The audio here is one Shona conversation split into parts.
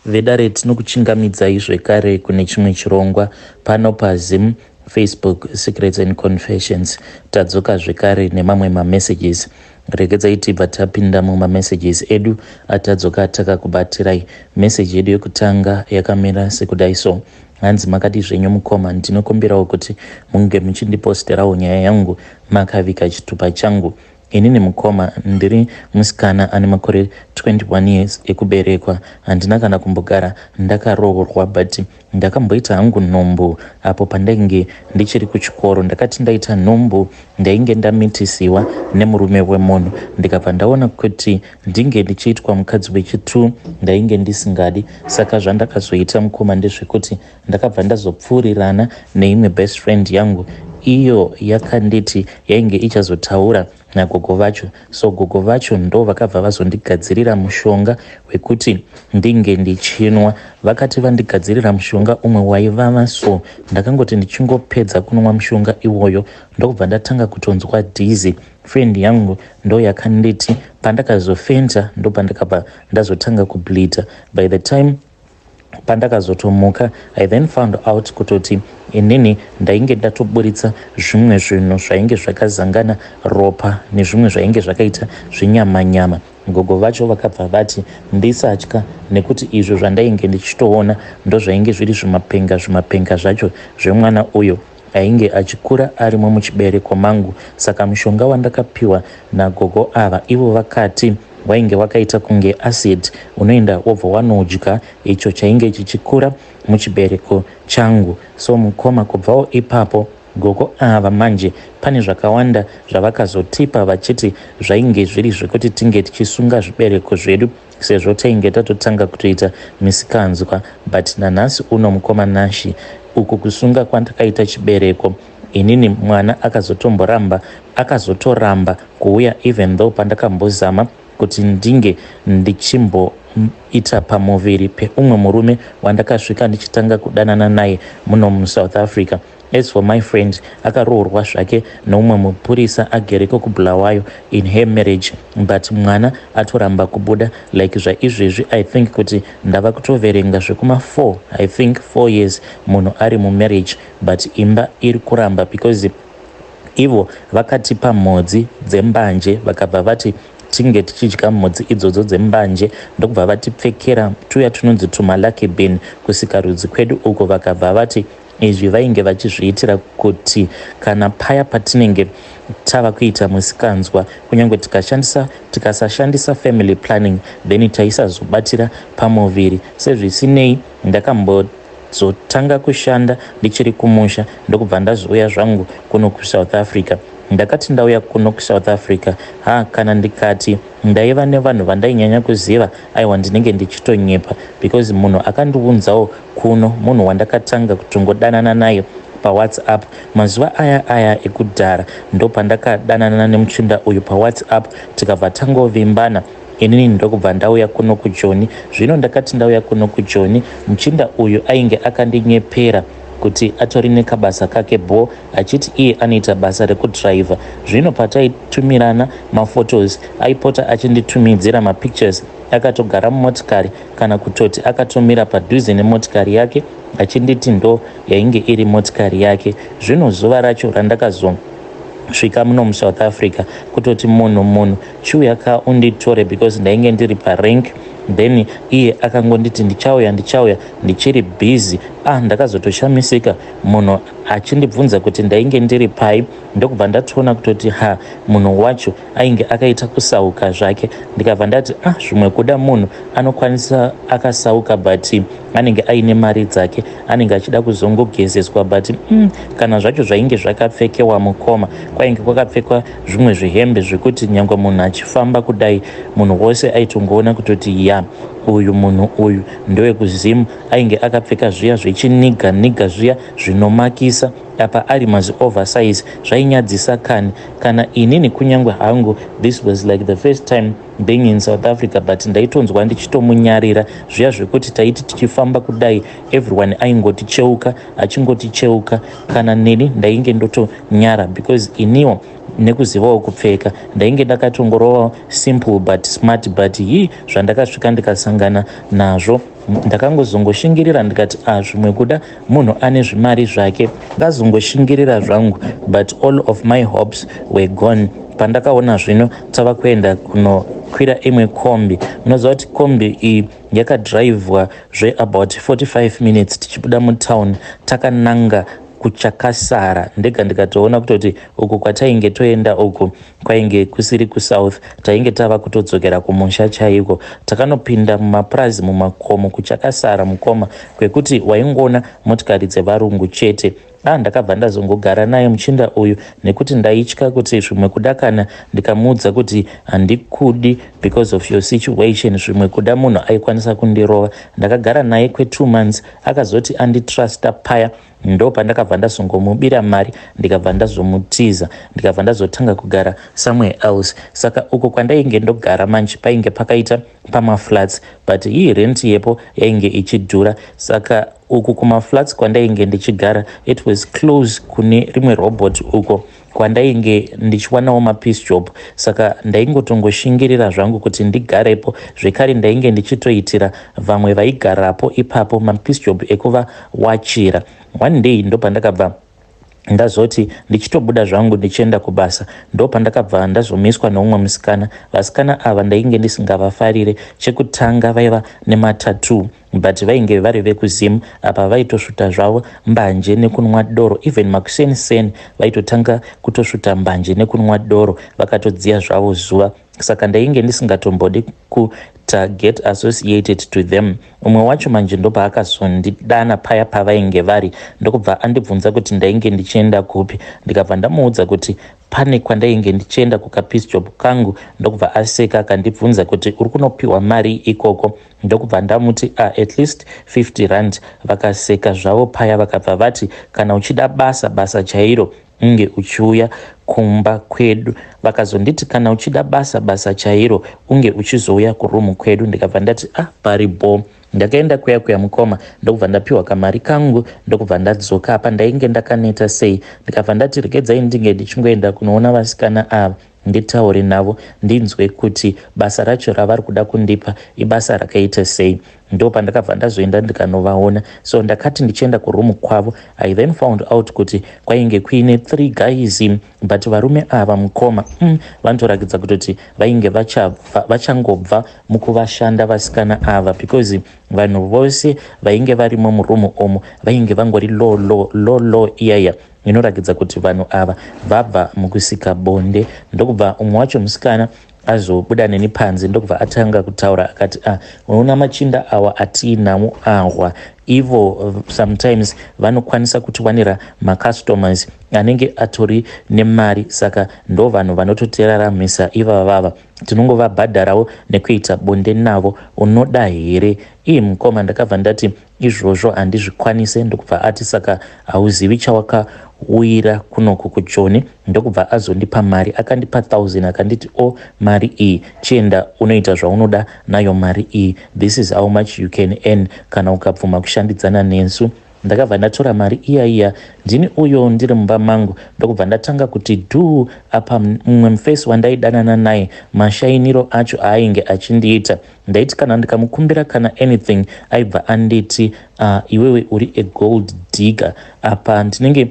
Vedare, tinokuchingamidzai zvekare kune chimwe chirongwa pano paZim Facebook Secrets and Confessions. Tadzoka zvekare nemamwe mamessages. Regedzai tibva tapinda mumamessages edu atadzoka takakubatirai. Meseji yedu yekutanga yakamira sekudai so. Hanzi, "Makadi zvenyu mukoma? Ndinokumbirawo kuti munge muchindiposterawo nyaya yangu makavika chitupa changu. Inini mukoma, ndiri musikana ane makore 21 years ekuberekwa. Handina kana kumbogara ndakaroorwa, but ndakamboita hangu nhumbu apo pandainge ndichiri kuchikoro. Ndakati ndaita nhumbu, ndainge ndamitisiwa nemurume wemunhu, ndikabva ndaona kuti ndinge ndichiitwa mukadzi wechi2 ndainge ndisingadi. Saka zvandakazoita mukoma ndezvekuti ndakabva ndazopfuurirana neimwe best friend yangu, iyo yakanditi yainge ichazotaura nagogo vacho. So gogo vacho ndo vakabva vazondigadzirira mushonga wekuti ndinge ndichinwa. Vakati vandigadzirira mushonga umwe waivava, so ndakangoti ndichingopedza kunwa mushonga iwoyo, ndokubva ndatanga kutonzwa dizzy. Friend yangu ndo yakanditi pandakazofenda, ndo pandakabva ndazotanga kubleeda. By the time pandakazotomuka, I then found out kutoti inini ndainge ndatoburitsa zvimwe zvinhu zvainge zvakazangana ropa nezvimwe zvainge zvakaita zvinyamanyama. Gogo vacho vakabva vati ndisatya, nekuti izvo zvandainge ndichitoona ndozvainge zviri zvimapenga zvimapenga zvacho zvemwana uyo ainge achikura arimo muchibereko mangu. Saka mushonga wandakapiwa nagogo ava, ivo vakati wainge wakaita kunge acid, unoenda wobva wanodya icho chainge chichikura muchibereko changu. So mukoma, kubvawo ipapo gogo ava manje pane zvakawanda zvavakazotipa, vachiti zvainge zviri zvekuti tinge tichisunga zvibereko zvedu sezvo tainge tatotanga kutoita misikanzwa. But nanhasi uno mukoma Nashi, uku kusunga kwandakaita chibereko inini, mwana akazotomboramba, akazotoramba kuuya, even though pandakambozama kuti ndinge ndichimboita pamuviri peumwe murume wandakasvika ndichitanga kudanana naye muno muSouth Africa. As for my friend, akaroorwa zvake noumwe mupurisa agereko kuBulawayo, in her marriage, but mwana atoramba kubuda. Like zvaizvezvi, I think kuti ndava kutoverenga zvekuma4, I think 4 years munhu ari mumarriage, but imba iri kuramba because ivo vakatipa mhodzi dzembanje. Vakabva vati tinge tichidya mhodzi idzodzo dzembanje, ndokubva vatipfekera tuya tunonzi tumalucky bin kusikarudzi kwedu uko. Vakabva vati izvi vainge vachizviitira kuti kana paya patinenge tava kuita musikanzwa, kunyange tikashandisa tikasashandisa family planning, then taisazobatira pamuviri. Sezvisinei, ndakambozotanga kushanda ndichiri kumusha, ndokubva ndazouya zvangu kuno kuSouth Africa. Ndakati ndauya kuno kuSouth Africa, ha, kana ndikati ndaiva nevanhu vandainyanya kuziva, aiwa, ndinenge ndichitonyepa, because munhu akandiunzawo kuno munhu wandakatanga kutongodanana naye paWhatsApp mazuva aya aya ekudhara. Ndo pandakadanana nemuchinda uyu paWhatsApp, tikabva tangovimbana. Inini ndokubva ndauya kuno kuJoni. Zvino ndakati ndauya kuno kuJoni, muchinda uyu ainge akandinyepera kuti atori nekabasa kake bo, achiti iye anoita basa rekudhiraivha. Zvino pataitumirana maphotos, aipota achinditumidzira mapictures akatogara mumotikari, kana kutoti akatomira padhuze nemotikari yake, achinditi ndo yainge iri motikari yake. Zvino zuva racho randakazosvika muno muSouth Africa, kutoti munhu chiuya ka unditore, because ndainge ndiri parank, then iye akangonditi, "Ndichauya, ndichauya, ndichiri busy." Ah, ndakazotoshamisika munhu achindibvunza kuti ndainge ndiri pai, ndokubva ndatoona kutoti ha, munhu wacho ainge akaita kusauka zvake. Ndikabva ndati, "Ah, zvimwe kuda munhu anokwanisa akasauka, but anenge aine mari dzake, anenge achida kuzongogezeswa." But kana zvacho zvainge zvakapfekewa mukoma, kwainge kwakapfekwa zvimwe zvihembe zvekuti nyange munhu achifamba kudai, munhu wose aitongoona kutoti ya, uyu munhu uyu ndewekuZimu. Ainge akapfeka zviya zvechiniga niga zviya zvinomakisa, apa ari mazi oversize. Zvainyadzisa kani. Kana inini, kunyange hangu this was like the first time being in South Africa, but ndaitonzwa ndichitomunyarira. Zviya zvekuti taiti tichifamba kudai, everyone aingoticheuka, achingoticheuka. Kana neni ndainge ndotonyara, because iniwo nekuzivawo kupfeka ndainge ndakatongorovawo simple but smart. But hii, zvandakasvika ndikasangana nazvo. Ndakangozongoshingirira ndikati, "A, ah, zvimwe kuda munhu ane zvimari zvake." Ndazongoshingirira zvangu, but all of my hopes were gone pandakaona zvino tava kuenda kunokwira imwe kombi. Munoziva kuti kombi iyi yakadhiraivhwa zveabout 45 minutes tichibuda mutown takananga kuchakasara. Ndega ndikatoona kutoti uku kwatainge toenda uku kwainge kusiri kusouth, tainge tava kutodzokera kumusha chaiko. Takanopinda mumapurazi, mumakomo, kuchakasara, mukoma, kwekuti waingoona motikari dzevarungu chete. A, ndakabva ndazongogara naye muchinda uyu nekuti ndaitya kuti zvimwe kuda kana ndikamuudza kuti handikudi because of your situation, zvimwe kuda munhu aikwanisa kundirova. Ndakagara naye kwe2 months. Akazoti anditrusta paya, ndo pandakabva ndazongomubira mari, ndikabva ndazomutiza, ndikabva ndazotanga kugara somewhere else. Saka uko kwandainge ndogara manje painge pakaita pamaflats, but ii rent yepo yainge ichidhura. Saka uku kumaflats kwandainge ndichigara, it was close kune rimwe robot uko kwandainge ndichiwanawo mapiece job. Saka ndaingotongoshingirira zvangu kuti ndigarepo. Zvekare ndainge ndichitoitira vamwe vaigarapo ipapo mapiece job ekuvawachira. One day ndopandakabva ndazoti ndichitobuda zvangu ndichienda kubasa, ndo pandakabva ndazomiswa neumwe musikana. Vasikana ava ndainge ndisingavafarire. Chekutanga, vaiva nematattoo, but vainge vari vekuZimu. Apa vaitosvuta zvavo mbanje nekunwa doro. Even makuseniseni vaitotanga kutosvuta mbanje nekunwa doro, vakatodziya zvavo zuva. Saka ndainge ndisingatombodi kuta get associated to them. Umwe wacho manje ndopaakazondidana paya pavainge vari, ndokubva andibvunza kuti ndainge ndichienda kupi. Ndikabva ndamuudza kuti pane kwandainge ndichienda kukapiece job kangu. Ndokubva aseka, akandibvunza kuti, "Uri kunopiwa mari ikoko?" Ndokubva ndamuti, "Ah, at least 50 rand." Vakaseka zvavo paya, vakabva vati, "Kana uchida basa, basa chairo, unge uchiuya kumba kwedu." Vakazonditi, "Kana uchida basa, basa chairo, unge uchizouya kurumu kwedu." Ndikabva ndati, "Ah, paribo." Ndakaenda kuya kuya, mukoma, ndokubva ndapiwa kamari kangu, ndokubva ndadzoka. Apa ndainge ndakaneta sei. Ndikabva ndati, "Regedzai ndinge ndichingoenda kunoona vasikana ava, nditaure navo, ndinzwe kuti basa racho ravari kuda kundipa ibasa rakaita sei." Ndo pandakabva ndazoenda ndikanovaona. So ndakati ndichienda kurumu kwavo, I then found out kuti kwainge kuine three guys, but varume ava, mukoma, vanotorakidza kutoti vainge vachangobva mukuvashanda vasikana ava, because vanhu vose vainge varimo murumu omo vainge vangori low low low low iyaya inorakidza kuti vanhu ava vabva mukusika bonde. Ndokubva umwe wacho musikana azobuda neni panze, ndokubva atanga kutaura akati, "Ah, unoona machinda awa atiinawo ahwa, ivo sometimes vanokwanisa kutiwanira macustomers anenge atori nemari. Saka ndo vanhu vanototiraramisa ivavava, tinongovabhadharawo nekuita bonde navo. Unoda here?" Ii, mukoma, ndakabva ndati, "Izvozvo handizvikwanise." Ndokubva ati, "Saka hauzivi chawakauyira kunoku kuJoni." Ndokubva azondipa mari, akandipa 1000, akanditi, "O, mari iyi, chienda unoita zvaunoda nayo mari iyi. This is how much you can earn kana ukabvuma kushandidzana nesu." Ndakabva ndatora mari iya iya. Ndini uyo ndiri mumba mangu, ndokubva ndatanga kuti dhuu. Apa mumwe mufesi wandaidanana naye, mashainiro acho aainge achindiita, ndaiti kana ndikamukumbira kana anything, aibva anditi, "Iwewe uri a gold digger." Apa ndinenge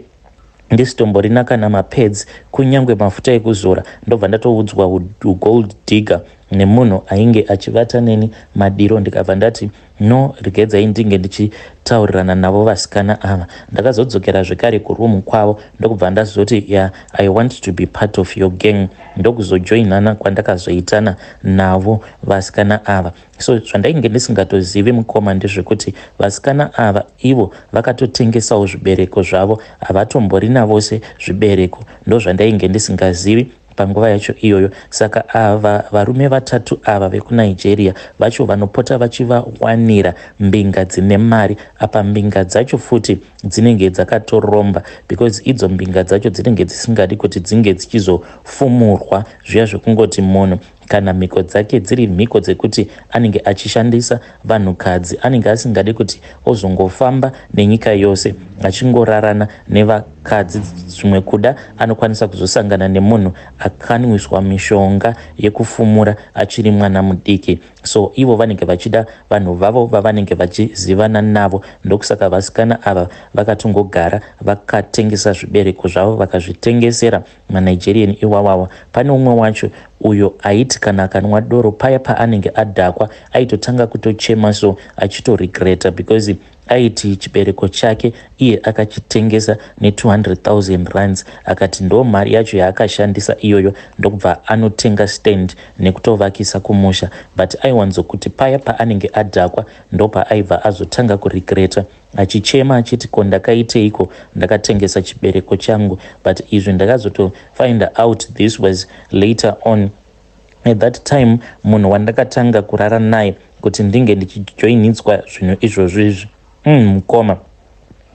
ndisitomborina kana mapads, kunyange mafuta ekuzora. Ndobva ndatoudzwa ugold digger nemunhu ainge achivata neni madiro. Ndikabva ndati, "No, regedzai ndinge ndichitaurirana navo vasikana ava." Ndakazodzokera zvekare kurumu kwavo, ndokubva ndazoti, "Ya, I want to be part of your gang." Ndokuzojoinana kwandakazoitana navo vasikana ava. So zvandainge ndisingatozivi, mukoma, ndezvekuti vasikana ava ivo vakatotengesawo zvibereko zvavo, havatomborina vose zvibereko. Ndo zvandainge ndisingazivi panguva yacho iyoyo. Saka ava varume vatatu ava vekuNigeria vacho vanopota vachivawanira mbinga dzine mari. Apa mbinga dzacho futi dzinenge dzakatoromba, because idzo mbinga dzacho dzinenge dzisingadi kuti dzinge dzichizofumurwa zviya zvekungoti munhu kana mhiko dzake dziri mhiko dzekuti anenge achishandisa vanhukadzi, anenge asingadi kuti ozongofamba nenyika yose achingorarana neva. Kadzi zvimwe kuda anokwanisa kuzosangana nemunhu akanwiswa mishonga yekufumura achiri mwana mudiki. So ivo vanenge vachida vanhu vavo vavanenge vachizivana navo. Ndokusaka vasikana ava vakatongogara vakatengesa zvibereko zvavo, vakazvitengesera maNigerian iwawawa. Pane umwe wacho uyo aiti kana akanwa doro paya paanenge adhakwa aitotanga kutochema, so achitoregreta because aiti chibereko chake iye akachitengesa ne200 000 rands. Akati ndo mari yacho yaakashandisa iyoyo, ndokubva anotenga stand nekutovakisa kumusha. But aiwanzokuti paya paanenge adhakwa ndopaaibva azotanga kuregreta achichema achiti, "Ko ndakaiteiko? Ndakatengesa chibereko changu." But izvi ndakazotofind out, this was later on. At that time munhu wandakatanga kurara naye kuti ndinge ndichijoinidzwa zvinhu izvozvo izvi, mukoma,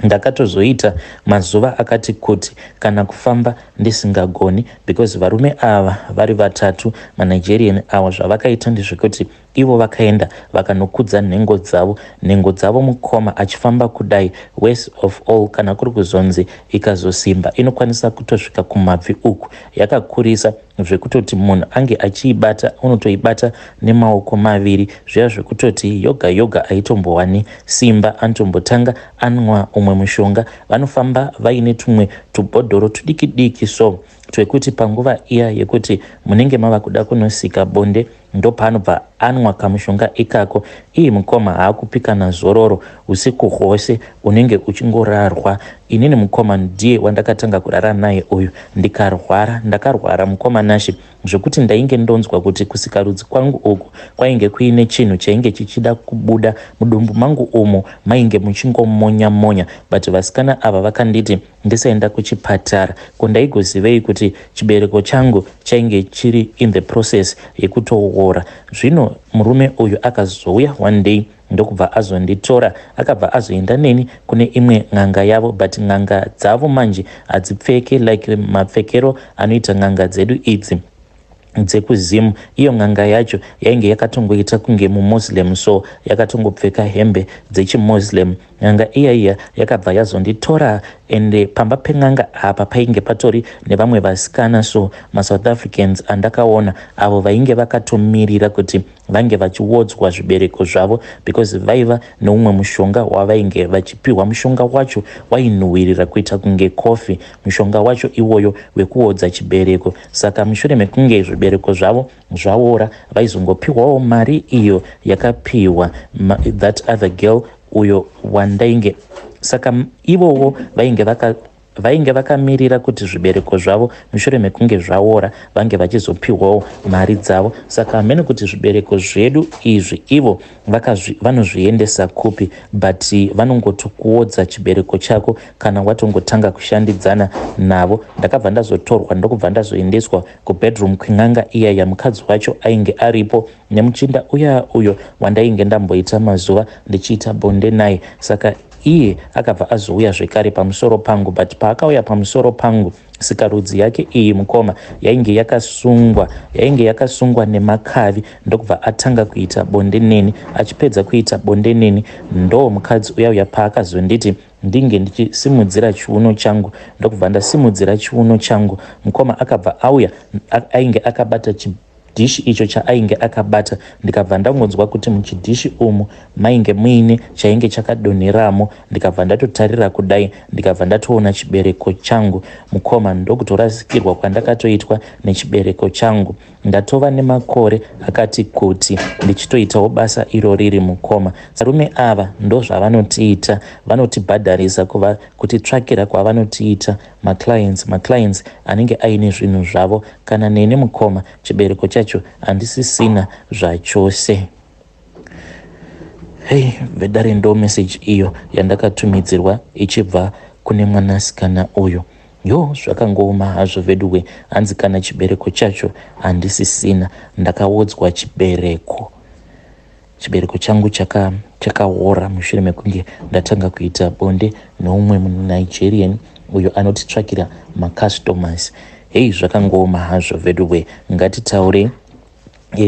ndakatozoita mazuva akati kuti kana kufamba ndisingagoni, because varume ava vari vatatu, maNigerian ava, zvavakaita ndezvekuti ivo vakaenda vakanokudza nhengo dzavo. Nhengo dzavo, mukoma, achifamba kudai, worst of all, kana kuri kuzonzi ikazosimba inokwanisa kutosvika kumabvi uku, yakakurisa zvekutoti munhu ange achiibata unotoibata nemaoko maviri zviya, zvekutoti yoga yoga aitombowani simba, anotombotanga anwa umwe mushonga. Vanofamba vaine tumwe tubhodhoro tudiki diki so twekuti panguva iya yekuti munenge mava kuda kunosika bonde, ndopaanobva anwa kamushonga ikako. Iye mukoma haakupi kana zororo, usiku hwose unenge uchingorarwa. Inini, mukoma, ndiye wandakatanga kurara naye uyu, ndikarwara. Ndakarwara, mukoma Nashe, zvekuti ndainge ndonzwa kuti kusikarudzi kwangu uku kwainge kuine chinhu chainge chichida kubuda mudumbu mangu, umo mainge muchingomonya monya. But vasikana ava vakanditi ndisaenda kuchipatara. Ko ndaigozivei kuti chibereko changu chainge chiri in the process yekutoora? Zvino murume uyu akazouya one day, ndokubva azonditora, akabva azoenda neni kune imwe n'anga yavo. But n'anga dzavo manje hadzipfeke like mapfekero anoita n'anga dzedu idzi dzekuZimu. Iyo n'anga yacho yainge yakatongoita kunge muMuslim, so yakatongopfeka hembe dzechiMuslim. N'anga iya iya yakabva yazonditora, ende pamba pen'anga apa painge patori nevamwe vasikana, so maSouth Africans andakaona avo vainge vakatomirira kuti vange vachiodzwa zvibereko zvavo, because vaiva neumwe mushonga wavainge vachipiwa. Mushonga wacho wainhuhwirira kuita kunge kofi, mushonga wacho iwoyo wekuodza chibereko. Saka mushure mekunge zvibereko zvavo zvaora, vaizongopiwawo mari iyo yakapiwa that other girl uyo wandainge. Saka ivowo vainge vakamirira kuti zvibereko zvavo mushure mekunge zvaora vange vachizopiwawo mari dzavo. Saka hamene kuti zvibereko zvedu izvi ivo vanozviendesa kupi, but vanongotokuodza chibereko chako kana watongotanga kushandidzana navo. Ndakabva ndazotorwa, ndokubva ndazoendeswa kubedroom kwen'anga iya. Mukadzi wacho ainge aripo nemuchinda uya uyo wandainge ndamboita mazuva ndichiita bonde naye. Saka iye akabva azouya zvekare pamusoro pangu. But paakauya pamusoro pangu, sikarudzi yake iyi, mukoma, yainge yakasungwa, yainge yakasungwa nemakavi. Ndokubva atanga kuita bonde neni. Achipedza kuita bonde neni, ndo mukadzi uya uya paakazonditi ndinge ndichisimudzira chiuno changu, ndokubva ndasimudzira chiuno changu. Mukoma, akabva auya, ainge akabata chidhishi icho chaainge akabata. Ndikabva ndangonzwa kuti muchidhishi umu mainge muine chainge chakadonheramo. Ndikabva ndatotarira kudai, ndikabva ndatoona chibereko changu, mukoma. Ndokutorasikirwa kwandakatoitwa nechibereko changu. Ndatova nemakore akati kuti ndichitoitawo basa iro riri, mukoma. Varume ava ndozvavanotiita, vanotibhadharisa kutitsvakira kwavanotiita maclients, maclients anenge aine zvinhu zvavo. Kana neni, mukoma, chibereko chacho handisisina zvachose. Hei, vedare, ndo message iyo yandakatumidzirwa ichibva kune mwanasikana uyu. Yo, zvakangooma hazvo veduwe. Hanzi kana chibereko chacho handisisina, ndakaodzwa chibereko. Chibereko changu chakaora chaka mushure mekunge ndatanga kuita bonde neumwe muNigerian uyo anotitsvakira macustomers. Hei, zvakangooma hazvo veduwe. Ngatitaure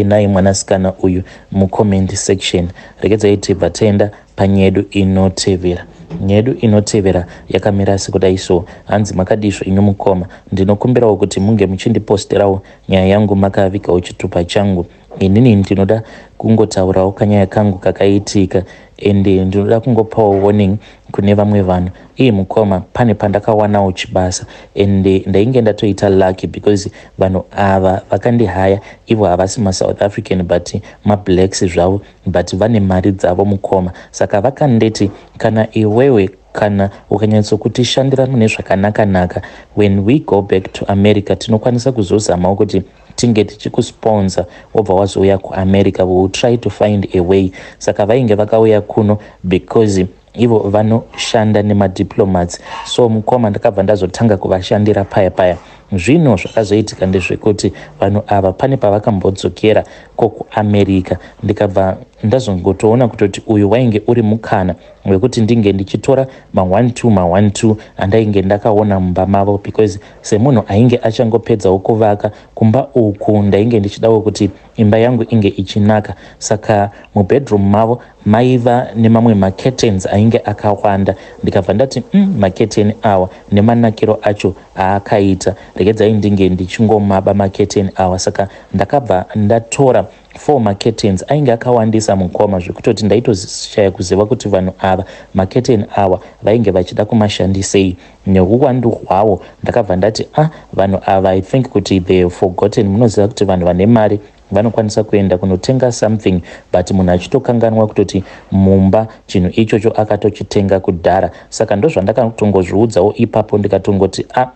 naye mwanasikana uyu mucomment section. Regedzai tibva taenda panyedu inotevera. Nyedu inotevera yakamira sekudai so. Hanzi makadii zvenyu mukoma, ndinokumbirawo kuti munge muchindiposterawo nyaya yangu makavigawo chitupa changu. Inini ndinoda kungotaurawo kanyaya kangu kakaitika ende ndinoda kungopawo warning kune vamwe vanhu. Iye mukoma, pane pandakawanawo chibasa ende ndainge ndatoita lucky because vanhu ava vakandihaya ivo havasi maSouth African but mablacks zvavo, but vane mari dzavo mukoma. Saka vakanditi kana iwewe kana ukanyatsokutishandira mune zvakanaka-naka, when we go back to America tinokwanisa kuzozamawo kuti tinge tichikusponsor, wobva wazouya kuAmerica. We will try to find a way. Saka vainge vakauya kuno because ivo vanoshanda nemadiplomats. So mukoma, ndakabva ndazotanga kuvashandira paya paya. Zvino zvakazoitika ndezvekuti vanhu ava pane pavakambodzokera kokuAmerica, ndikabva ndazongotoona kutoti uyu wainge uri mukana wekuti ndinge ndichitora ma12 ma12 andainge ndakaona mumba mavo, because semunhu ainge achangopedzawo kuvaka kumba uku, ndainge ndichidawo kuti imba yangu inge ichinaka. Saka mubedroom mavo maiva nemamwe macurtains ainge akawanda. Ndikabva ndati, macurtain awa nemanakiro acho aakaita, regedzai ndinge ndichingomaba macurtain awa." Saka ndakabva ndatora four macurtains ainge akawandisa mukoma, zvekutoti ndaitoshaya kuziva kuti vanhu ava macurtain awa vainge vachida kumashandisei neuwandu hwawo. Ndakabva ndati, "Ah, vanhu ava, I think kuti they forgotten." Munoziva kuti vanhu vane mari vanokwanisa kuenda kunotenga something, but munhu achitokanganwa kutoti mumba chinhu ichocho akatochitenga kudhara. Saka ndozvandakatongozviudzawo ipapo, ndikatongoti, "A ah,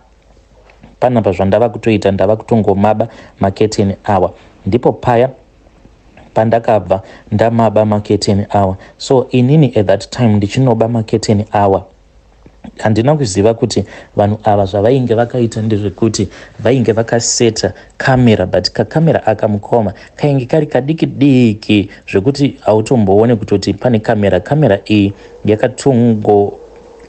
panapa zvandava kutoita, ndava kutongomaba macurtain awa." Ndipo paya pandakabva ndamaba macurtain awa. So inini at that time ndichinoba macurtain awa, handina kuziva kuti vanhu ava zvavainge vakaita ndezvekuti vainge vakaseta kamera, but kakamera aka mukoma kainge kari kadiki diki zvekuti hautomboone kutoti pane kamera. Kamera iyi yakatongo,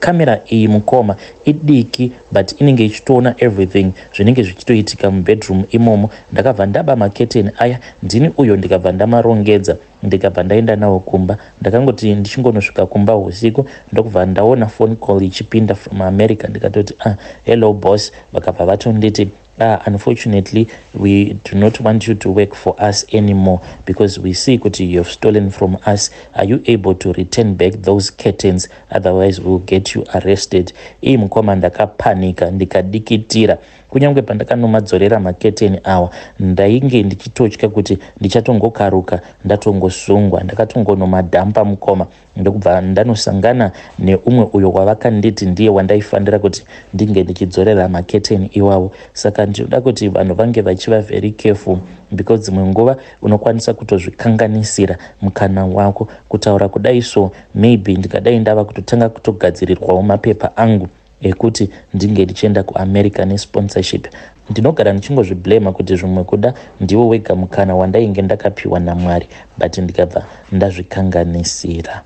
kamera iyi mukoma idiki, but inenge ichitoona everything zvinenge zvichitoitika mubedroom imomo. Ndakabva ndaba macurtain aya, ndini uyo, ndikabva ndamarongedza, ndikabva ndaenda nawo kumba. Ndakangoti ndichingonosvika kumba usiku, ndokubva ndaona phone call ichipinda from America. Ndikatoti, "Ah, hello boss." Vakabva vatonditi, "Ah, unfortunately we do not want you to work for us anymore because we see kuti you have stolen from us. Are you able to return back those curtains? Otherwise we will get you arrested." Ii mukoma, ndakapanika, ndikadikitira. Kunyange pandakanomadzorera macurtain awa, ndainge ndichitotya kuti ndichatongokaruka ndatongosungwa. Ndakatongonomadhampa mukoma, ndokubva ndanosangana neumwe uyo wavakanditi ndiye wandaifanira kuti ndinge ndichidzorera macurtain iwavo. Saka ndinoda kuti vanhu vange vachiva very careful because dzimwe nguva unokwanisa kutozvikanganisira mukana wako. Kutaura kudai so, maybe ndikadai ndava kutotanga kutogadzirirwawo mapepa angu ekuti ndinge ndichienda kuAmerica nesponsorship. Ndinogara ndichingozviblema kuti zvimwe kuda ndiwo wega mukana wandainge ndakapiwa naMwari, but ndikabva ndazvikanganisira.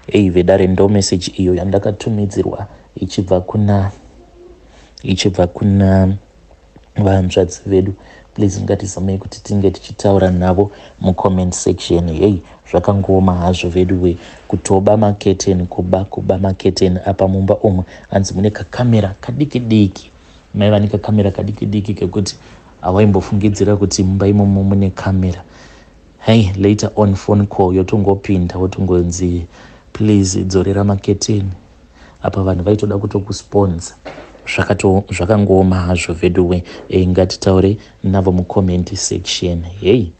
Ei vedare, ndo meseji iyo yandakatumidzirwa ichibva kuna vahanzvadzi vedu. Please, ngatizamei kuti tinge tichitaura navo mucomment section. Hei, zvakangooma hazvo vedu we, kutoba macurtain, kuba macurtain. Apa mumba umu hanzi mune kakamera kadiki diki, maiva nekakamera kadiki diki kekuti hawaimbofungidzira kuti mumba imomo mune kamera. Hey, later on phone call yotongopinda, wotongonzi, "Please dzorera macurtain." Apa vanhu vaitoda kutokusponsor. Zvakangooma hazvo veduwe. Ngatitaure navo mucomment section. Hei.